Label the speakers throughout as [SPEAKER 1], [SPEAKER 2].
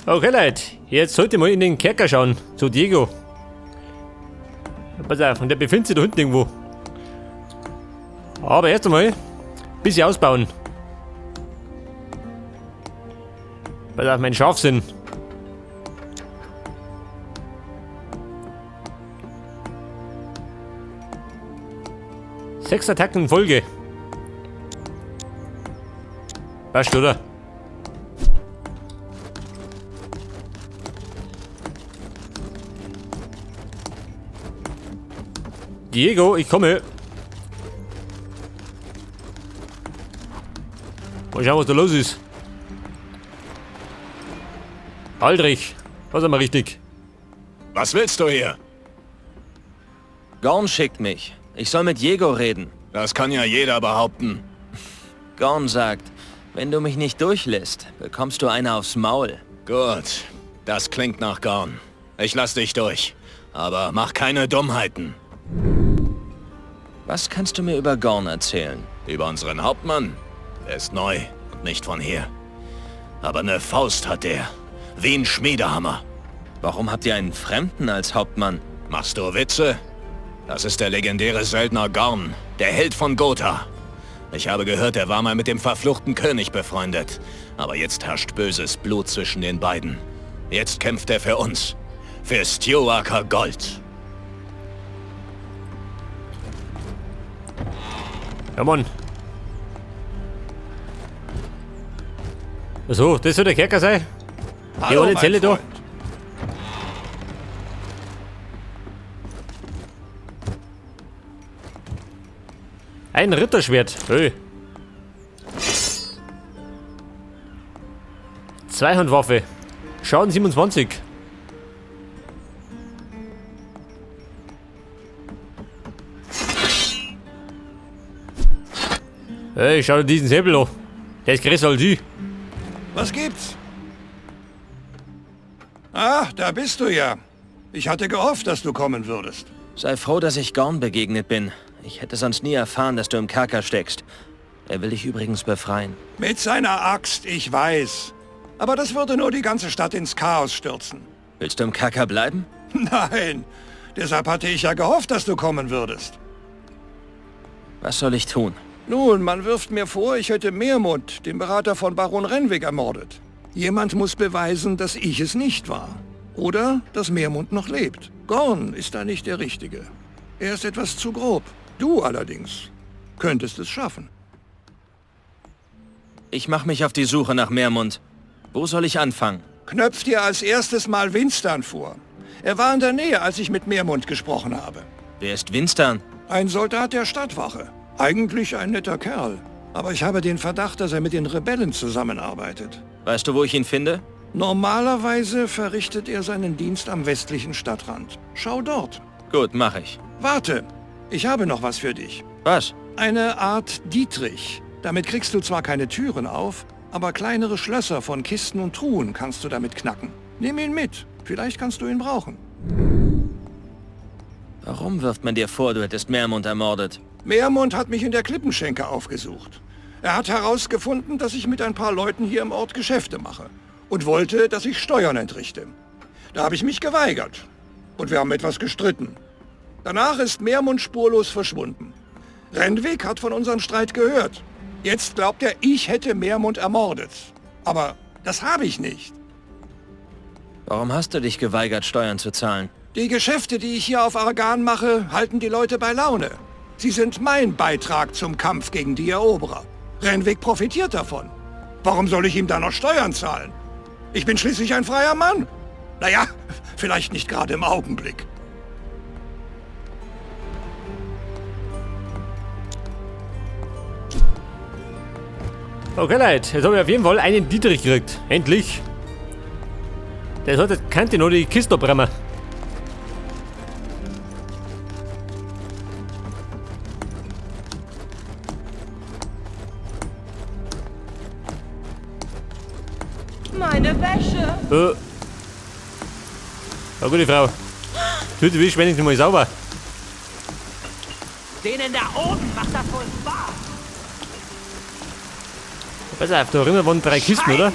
[SPEAKER 1] Okay, Leute, jetzt sollte ich mal in den Kerker schauen, zu Diego. Pass auf, und der befindet sich da hinten irgendwo. Aber erst einmal ein bisschen ausbauen. Pass auf, mein Scharfsinn. 6 Attacken in Folge. Passt, oder? Diego, ich komme. Mal schauen, was da los ist. Aldrich, was haben wir richtig?
[SPEAKER 2] Was willst du hier?
[SPEAKER 3] Gorn schickt mich. Ich soll mit Diego reden.
[SPEAKER 2] Das kann ja jeder behaupten.
[SPEAKER 3] Gorn sagt, wenn du mich nicht durchlässt, bekommst du eine aufs Maul.
[SPEAKER 2] Gut, das klingt nach Gorn. Ich lass dich durch. Aber mach keine Dummheiten.
[SPEAKER 3] Was kannst du mir über Gorn erzählen?
[SPEAKER 2] Über unseren Hauptmann? Er ist neu und nicht von hier. Aber eine Faust hat er. Wie ein Schmiedehammer.
[SPEAKER 3] Warum habt ihr einen Fremden als Hauptmann?
[SPEAKER 2] Machst du Witze? Das ist der legendäre Söldner Gorn, der Held von Gotha. Ich habe gehört, er war mal mit dem verfluchten König befreundet. Aber jetzt herrscht böses Blut zwischen den beiden. Jetzt kämpft er für uns. Für Stewarker Gold.
[SPEAKER 1] Ja, Mann. So, das soll der Kerker sein? Die
[SPEAKER 4] Hallo,
[SPEAKER 1] ohne
[SPEAKER 4] mein
[SPEAKER 1] Zelle da.
[SPEAKER 4] Freund.
[SPEAKER 1] Ein Ritterschwert. Hey. Zweihandwaffe. Schaden 27. Hey, schau dir diesen Säbel an. Der ist größer als ich.
[SPEAKER 4] Was gibt's? Ah, da bist du ja. Ich hatte gehofft, dass du kommen würdest.
[SPEAKER 3] Sei froh, dass ich Gorn begegnet bin. Ich hätte sonst nie erfahren, dass du im Kerker steckst. Er will dich übrigens befreien.
[SPEAKER 4] Mit seiner Axt, ich weiß. Aber das würde nur die ganze Stadt ins Chaos stürzen.
[SPEAKER 3] Willst du im Kerker bleiben?
[SPEAKER 4] Nein, deshalb hatte ich ja gehofft, dass du kommen würdest.
[SPEAKER 3] Was soll ich tun?
[SPEAKER 4] Nun, man wirft mir vor, ich hätte Meermund, den Berater von Baron Renwick, ermordet. Jemand muss beweisen, dass ich es nicht war. Oder, dass Meermund noch lebt. Gorn ist da nicht der Richtige. Er ist etwas zu grob. Du allerdings könntest es schaffen.
[SPEAKER 3] Ich mache mich auf die Suche nach Meermund. Wo soll ich anfangen?
[SPEAKER 4] Knöpf dir als erstes mal Winston vor. Er war in der Nähe, als ich mit Meermund gesprochen habe.
[SPEAKER 3] Wer ist Winston?
[SPEAKER 4] Ein Soldat der Stadtwache. Eigentlich ein netter Kerl. Aber ich habe den Verdacht, dass er mit den Rebellen zusammenarbeitet.
[SPEAKER 3] Weißt du, wo ich ihn finde?
[SPEAKER 4] Normalerweise verrichtet er seinen Dienst am westlichen Stadtrand. Schau dort.
[SPEAKER 3] Gut, mach ich.
[SPEAKER 4] Warte, ich habe noch was für dich.
[SPEAKER 3] Was?
[SPEAKER 4] Eine Art Dietrich. Damit kriegst du zwar keine Türen auf, aber kleinere Schlösser von Kisten und Truhen kannst du damit knacken. Nimm ihn mit. Vielleicht kannst du ihn brauchen.
[SPEAKER 3] Warum wirft man dir vor, du hättest Meermund ermordet?
[SPEAKER 4] Meermund hat mich in der Klippenschenke aufgesucht. Er hat herausgefunden, dass ich mit ein paar Leuten hier im Ort Geschäfte mache und wollte, dass ich Steuern entrichte. Da habe ich mich geweigert. Und wir haben etwas gestritten. Danach ist Meermund spurlos verschwunden. Renwick hat von unserem Streit gehört. Jetzt glaubt er, ich hätte Meermund ermordet. Aber das habe ich nicht.
[SPEAKER 3] Warum hast du dich geweigert, Steuern zu zahlen?
[SPEAKER 4] Die Geschäfte, die ich hier auf Argan mache, halten die Leute bei Laune. Sie sind mein Beitrag zum Kampf gegen die Eroberer. Renwick profitiert davon. Warum soll ich ihm da noch Steuern zahlen? Ich bin schließlich ein freier Mann. Naja, vielleicht nicht gerade im Augenblick.
[SPEAKER 1] Okay, Leute, jetzt habe ich auf jeden Fall einen Dietrich gekriegt. Endlich. Der sollte, könnte noch die Kiste abbrennen.
[SPEAKER 5] Meine Wäsche.
[SPEAKER 1] Na, gute Frau. Tut die Wäsche wenigstens mal sauber.
[SPEAKER 6] Denen da oben macht das wohl Spaß.
[SPEAKER 1] Pass auf, da drinnen waren 3 Kisten, oder?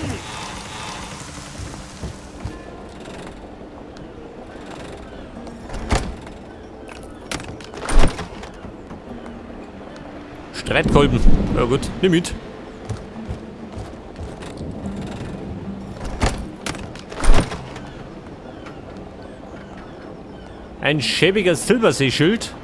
[SPEAKER 1] Streitkolben. Ja gut, nimm mit. Ein schäbiger Silberseeschild.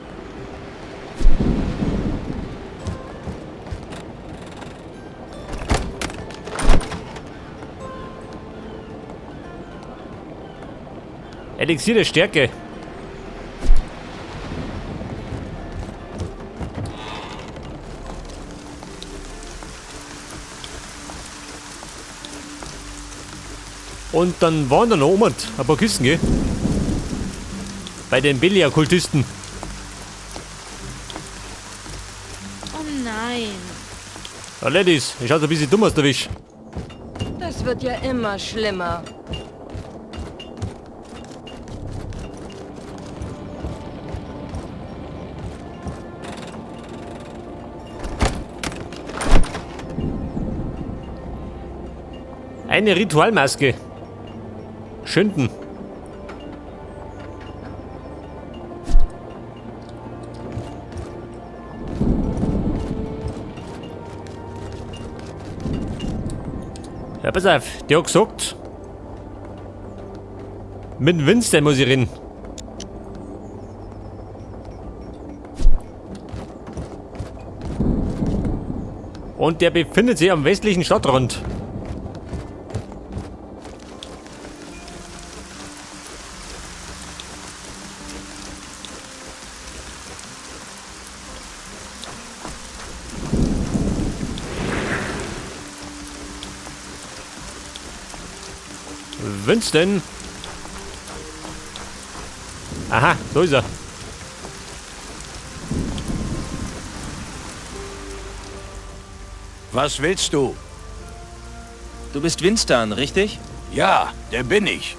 [SPEAKER 1] Elixier der Stärke. Und dann waren da noch oben ein paar Kisten, gell? Bei den Beliar-Kultisten.
[SPEAKER 7] Oh nein.
[SPEAKER 1] Ja, Ladies, ich schaue so ein bisschen dumm aus der Wisch.
[SPEAKER 5] Das wird ja immer schlimmer.
[SPEAKER 1] Eine Ritualmaske. Schünden. Ja, pass auf, der hat gesagt, mit Winston muss ich reden. Und der befindet sich am westlichen Stadtrand. Winston. Aha, so ist er.
[SPEAKER 8] Was willst du?
[SPEAKER 3] Du bist Winston, richtig?
[SPEAKER 8] Ja, der bin ich.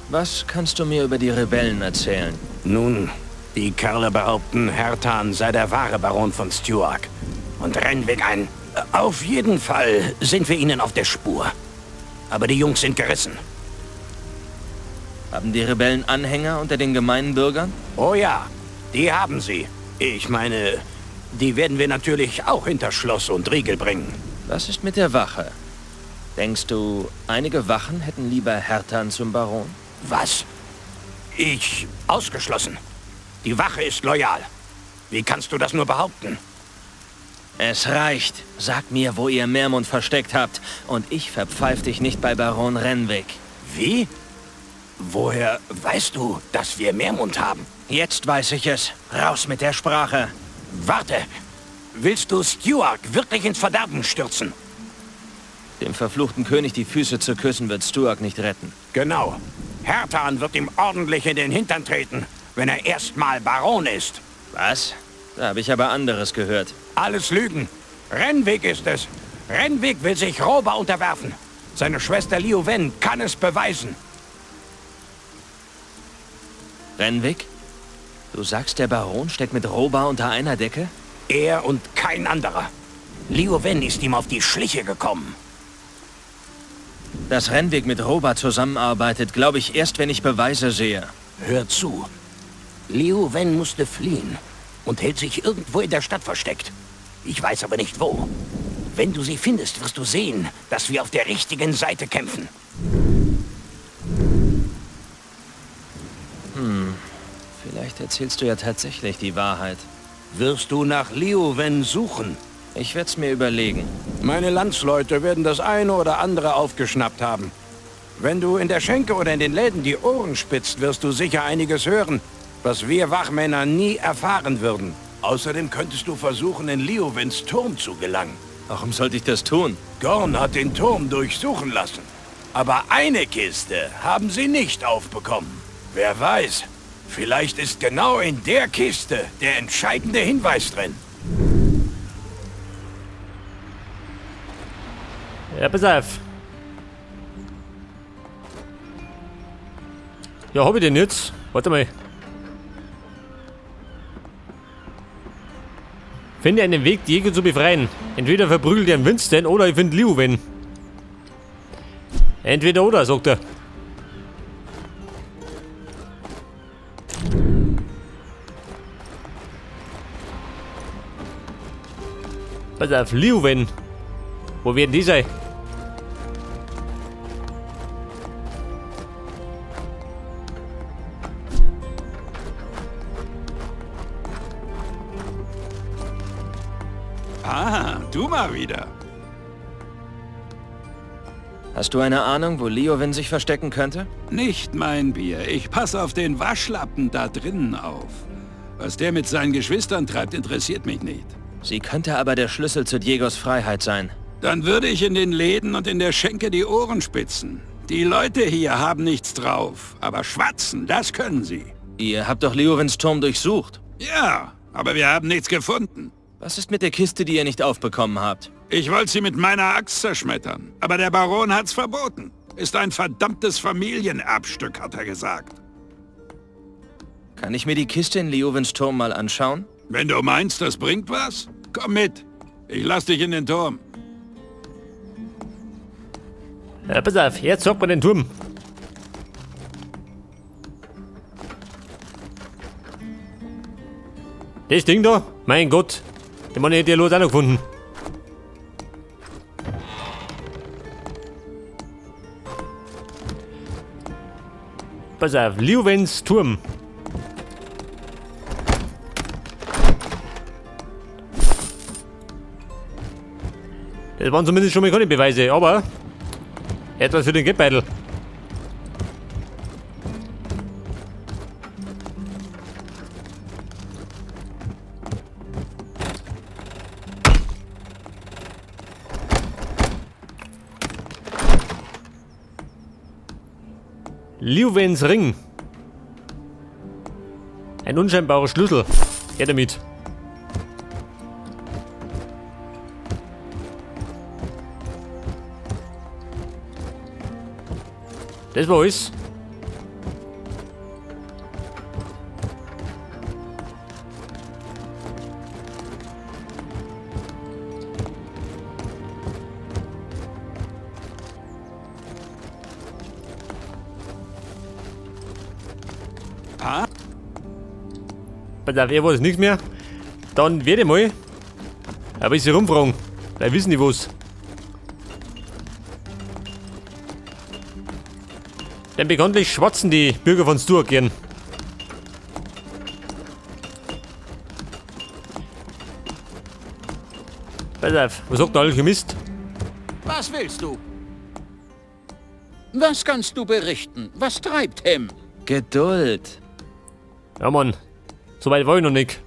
[SPEAKER 3] Was kannst du mir über die Rebellen erzählen?
[SPEAKER 8] Nun, die Kerle behaupten, Hertan sei der wahre Baron von Stewark. Und Renwick ein... Auf jeden Fall sind wir ihnen auf der Spur. Aber die Jungs sind gerissen.
[SPEAKER 3] Haben die Rebellen Anhänger unter den gemeinen Bürgern?
[SPEAKER 8] Oh ja, die haben sie. Ich meine, die werden wir natürlich auch hinter Schloss und Riegel bringen.
[SPEAKER 3] Was ist mit der Wache? Denkst du, einige Wachen hätten lieber Hertan zum Baron?
[SPEAKER 8] Was? Ich... ausgeschlossen. Die Wache ist loyal. Wie kannst du das nur behaupten?
[SPEAKER 3] Es reicht. Sag mir, wo ihr Meermund versteckt habt. Und ich verpfeif dich nicht bei Baron Renwick.
[SPEAKER 8] Wie? Woher weißt du, dass wir Meermund haben?
[SPEAKER 3] Jetzt weiß ich es. Raus mit der Sprache.
[SPEAKER 8] Warte. Willst du Stewark wirklich ins Verderben stürzen?
[SPEAKER 3] Dem verfluchten König die Füße zu küssen, wird Stewark nicht retten.
[SPEAKER 8] Genau. Hertan wird ihm ordentlich in den Hintern treten, wenn er erstmal Baron ist.
[SPEAKER 3] Was? Da habe ich aber anderes gehört.
[SPEAKER 8] Alles Lügen. Renwick ist es. Renwick will sich Roba unterwerfen. Seine Schwester Liu Wen kann es beweisen.
[SPEAKER 3] Renwick? Du sagst, der Baron steckt mit Roba unter einer Decke?
[SPEAKER 8] Er und kein anderer. Liu Wen ist ihm auf die Schliche gekommen.
[SPEAKER 3] Dass Renwick mit Roba zusammenarbeitet, glaube ich erst, wenn ich Beweise sehe.
[SPEAKER 8] Hör zu. Liu Wen musste fliehen und hält sich irgendwo in der Stadt versteckt. Ich weiß aber nicht wo. Wenn du sie findest, wirst du sehen, dass wir auf der richtigen Seite kämpfen.
[SPEAKER 3] Vielleicht erzählst du ja tatsächlich die Wahrheit.
[SPEAKER 8] Wirst du nach Liu Wen suchen?
[SPEAKER 3] Ich werd's mir überlegen.
[SPEAKER 8] Meine Landsleute werden das eine oder andere aufgeschnappt haben. Wenn du in der Schenke oder in den Läden die Ohren spitzt, wirst du sicher einiges hören, was wir Wachmänner nie erfahren würden. Außerdem könntest du versuchen, in Liu Wens Turm zu gelangen.
[SPEAKER 3] Warum sollte ich das tun?
[SPEAKER 8] Gorn hat den Turm durchsuchen lassen. Aber eine Kiste haben sie nicht aufbekommen. Wer weiß, vielleicht ist genau in der Kiste der entscheidende Hinweis drin.
[SPEAKER 1] Ja, pass auf. Ja, hab ich den jetzt? Warte mal. Finde einen Weg, Diego zu befreien. Entweder verprügelt er Winston oder ich finde Liu Wen. Entweder oder, sagt er. Pass auf, Leowen. Wo werden die sein?
[SPEAKER 9] Ah, du mal wieder.
[SPEAKER 3] Hast du eine Ahnung, wo Leowen sich verstecken könnte?
[SPEAKER 9] Nicht mein Bier. Ich passe auf den Waschlappen da drinnen auf. Was der mit seinen Geschwistern treibt, interessiert mich nicht.
[SPEAKER 3] Sie könnte aber der Schlüssel zu Diegos Freiheit sein.
[SPEAKER 9] Dann würde ich in den Läden und in der Schenke die Ohren spitzen. Die Leute hier haben nichts drauf, aber schwatzen, das können sie.
[SPEAKER 3] Ihr habt doch Leowens Turm durchsucht.
[SPEAKER 9] Ja, aber wir haben nichts gefunden.
[SPEAKER 3] Was ist mit der Kiste, die ihr nicht aufbekommen habt?
[SPEAKER 9] Ich wollte sie mit meiner Axt zerschmettern, aber der Baron hat's verboten. Ist ein verdammtes Familienerbstück, hat er gesagt.
[SPEAKER 3] Kann ich mir die Kiste in Leowens Turm mal anschauen?
[SPEAKER 9] Wenn du meinst, das bringt was? Komm mit. Ich lass dich in den Turm.
[SPEAKER 1] Ja, pass auf, jetzt sagt man den Turm. Das Ding da? Mein Gott. Den Mann hätte ja los auch noch gefunden. Pass auf, Leowens Turm. Das waren zumindest schon mal keine Beweise, aber etwas für den Geldbeutel. Leowens Ring. Ein unscheinbarer Schlüssel. Her damit. Das war alles.
[SPEAKER 9] Ah?
[SPEAKER 1] Pass auf, er weiß nichts mehr. Dann werde ich mal ein bisschen rumfragen. Weil wissen die was. Denn bekanntlich schwatzen die Bürger von Stur gern. Pass auf, was sagt der Alchemist?
[SPEAKER 10] Was willst du? Was kannst du berichten? Was treibt Hem?
[SPEAKER 3] Geduld.
[SPEAKER 1] Ja, Mann. So weit war ich noch nicht.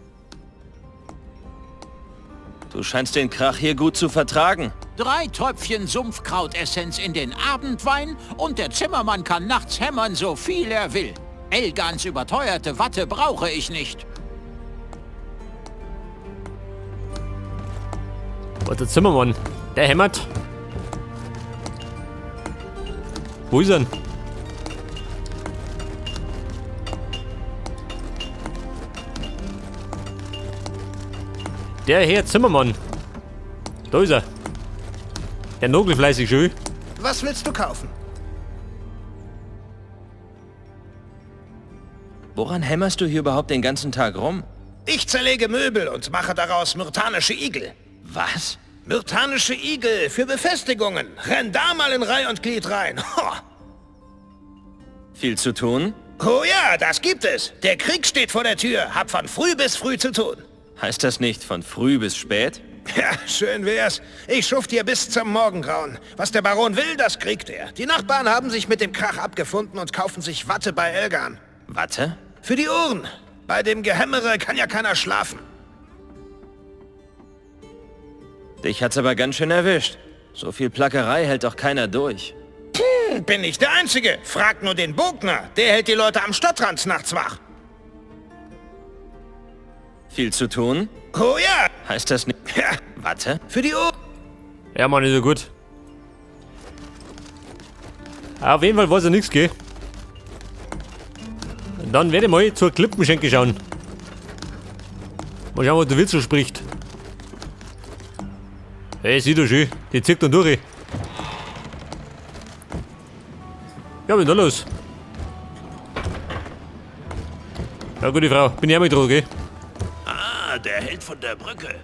[SPEAKER 3] Du scheinst den Krach hier gut zu vertragen.
[SPEAKER 10] 3 Tröpfchen Sumpfkrautessenz in den Abendwein und der Zimmermann kann nachts hämmern, so viel er will. Elgans überteuerte Watte brauche ich nicht.
[SPEAKER 1] Was, der Zimmermann? Der hämmert. Wo ist er denn? Der Herr Zimmermann. Da ist er. Der nagelt schön.
[SPEAKER 11] Was willst du kaufen?
[SPEAKER 3] Woran hämmerst du hier überhaupt den ganzen Tag rum?
[SPEAKER 11] Ich zerlege Möbel und mache daraus myrtanische Igel.
[SPEAKER 3] Was?
[SPEAKER 11] Myrtanische Igel für Befestigungen. Renn da mal in Reih und Glied rein. Ho.
[SPEAKER 3] Viel zu tun?
[SPEAKER 11] Oh ja, das gibt es. Der Krieg steht vor der Tür. Hab von früh bis früh zu tun.
[SPEAKER 3] Heißt das nicht von früh bis spät?
[SPEAKER 11] Ja, schön wär's. Ich schuft hier bis zum Morgengrauen. Was der Baron will, das kriegt er. Die Nachbarn haben sich mit dem Krach abgefunden und kaufen sich Watte bei Elgan.
[SPEAKER 3] Watte?
[SPEAKER 11] Für die Ohren. Bei dem Gehämmere kann ja keiner schlafen.
[SPEAKER 3] Dich hat's aber ganz schön erwischt. So viel Plackerei hält doch keiner durch.
[SPEAKER 11] Bin nicht der Einzige. Frag nur den Bogner. Der hält die Leute am Stadtrand nachts wach.
[SPEAKER 3] Viel zu tun?
[SPEAKER 11] Oh ja!
[SPEAKER 3] Heißt das nicht...
[SPEAKER 11] Ja.
[SPEAKER 3] Watte?
[SPEAKER 11] Für die Ohren.
[SPEAKER 1] Ja, Mann, ist ja gut. Auf jeden Fall weiß er nichts, gell? Dann werde ich mal zur Klippenschenke schauen. Mal schauen, was der Wirt so spricht. Hey, sieht doch schön. Die zieht dann durch. Ja, was ist denn da los? Ja, gute Frau. Bin ich auch mit dran, gell?
[SPEAKER 11] Ah, der Held von der Brücke.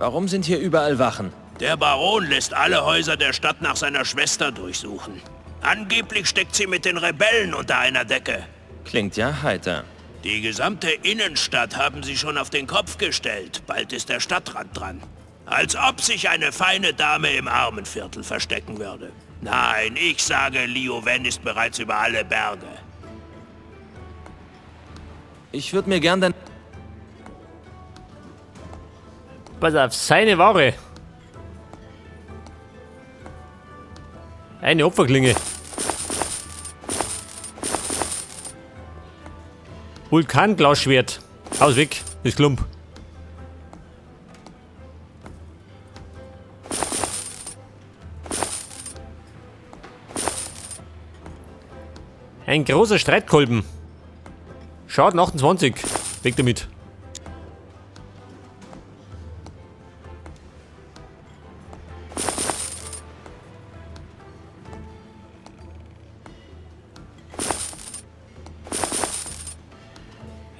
[SPEAKER 3] Warum sind hier überall Wachen?
[SPEAKER 12] Der Baron lässt alle Häuser der Stadt nach seiner Schwester durchsuchen. Angeblich steckt sie mit den Rebellen unter einer Decke.
[SPEAKER 3] Klingt ja heiter.
[SPEAKER 12] Die gesamte Innenstadt haben sie schon auf den Kopf gestellt. Bald ist der Stadtrand dran. Als ob sich eine feine Dame im Armenviertel verstecken würde. Nein, ich sage, Liowen ist bereits über alle Berge.
[SPEAKER 3] Ich würde mir gern dein...
[SPEAKER 1] Pass auf, seine Ware. Eine Opferklinge. Vulkanglasschwert. Aus weg, ist Klump. Ein großer Streitkolben. Schaden 28. Weg damit.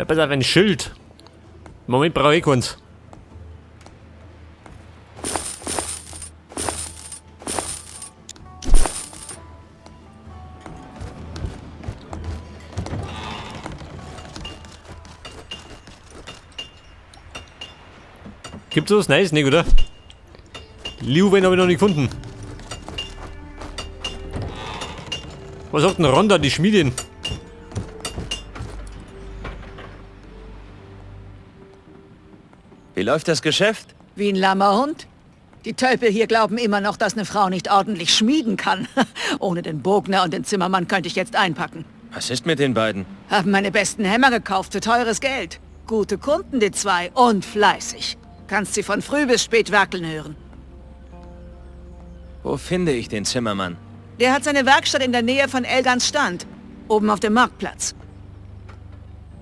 [SPEAKER 1] Ja, pass auf, ein Schild. Moment, brauche ich keins. Gibt's was Neues nicht, oder? Liowen habe ich noch nicht gefunden. Was sagt denn Ronda, die Schmiedin?
[SPEAKER 3] Wie läuft das Geschäft?
[SPEAKER 13] Wie ein lahmer Hund. Die Tölpel hier glauben immer noch, dass eine Frau nicht ordentlich schmieden kann. Ohne den Bogner und den Zimmermann könnte ich jetzt einpacken.
[SPEAKER 3] Was ist mit den beiden?
[SPEAKER 13] Haben meine besten Hämmer gekauft für teures Geld. Gute Kunden, die zwei. Und fleißig. Kannst sie von früh bis spät werkeln hören.
[SPEAKER 3] Wo finde ich den Zimmermann?
[SPEAKER 13] Der hat seine Werkstatt in der Nähe von Elgans Stand. Oben auf dem Marktplatz.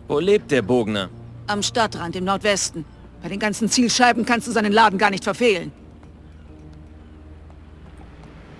[SPEAKER 3] Wo lebt der Bogner?
[SPEAKER 13] Am Stadtrand im Nordwesten. Bei den ganzen Zielscheiben kannst du seinen Laden gar nicht verfehlen.